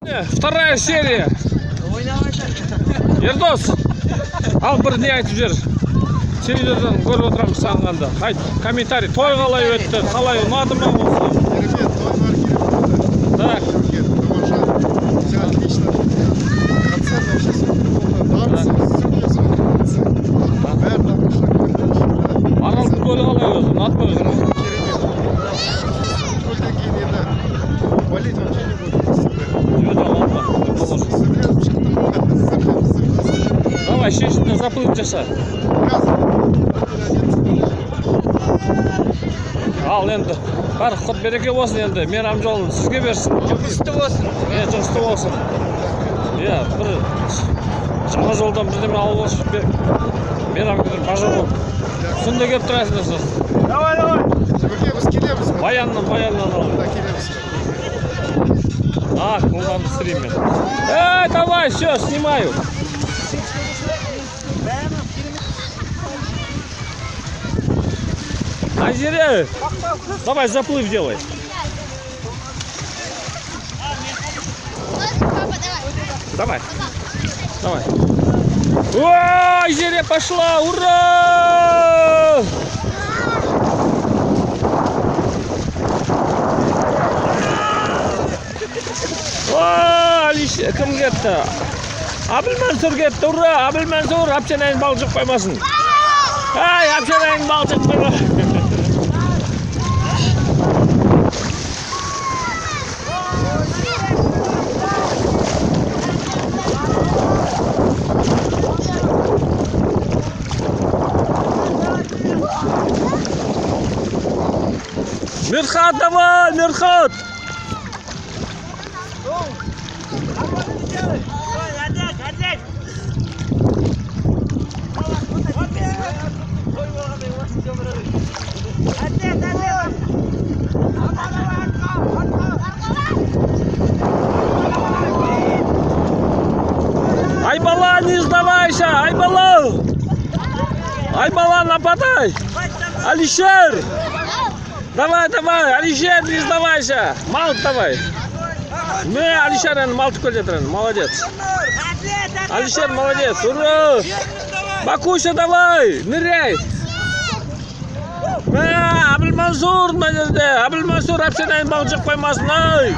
Вторая серия. Ердос, ал бір не айтып жібер. Телевизордан көріп отырамыз сағынғанда. Айт, комментарий. Той қалай өтті? Қалай ұнады ма осы? Керемет, тойлар керемет. Так, Керемет, тамаша. Все отлично. Концерт вообще супер болды. Танцы, супер, супер танцы. Бәрі тамаша көрдік. Аралдың көлі қалай өзі? Ұнады ма өзіңе? Керемет. Көлден кейін енді болеть вообще не буду. Жоқ, алма. Положи. Сырлеп шықтым ғой. Сырлеп, сырлеп, сырлеп. Давай, шешін, заплыв жаса. Қазір переодеться. Ал енді бәрі құт береке болсын енді. Мейрам жолын сізге берсін. Жұғысты болсын. Иә, жұғысты болсын. Иә, бір жаңа жолдан бірдеме алып алшы. Мейрам күні бажа болып. Күнде келіп тұрасыңдар сосын. Давай, давай. Көке, біз келеміз. Баяннан алып. Да, келеміз. А, қолдан түсірейін мен. Эй, давай, все, снимаю. Айзере, давай заплыв делай. Папа, давай. Давай. Давай. О, Айзере пошла! Ура! О, Алиш, кім кетті? Әбілмансұр кетті, ура! Әбілмансұр, әпшенайын бал жеп қоймасын. Ай, әпшенайын бал жеп қоймасын. Мирхат, давай, Мирхат! Айбала, не сдавайся! Айбала! Айбала, нападай! Алишер! Давай, давай, Алишер, не сдавайся! Малт давай! Мә, Алишер енді малтып келе жатыр енді, молодец! Алишер, молодец, ура! Бакуша, давай, ныряй! Мә, Әбілмансұр мына жерде! Әбілмансұр, әпшенайын бал жеп қоймасын, ай!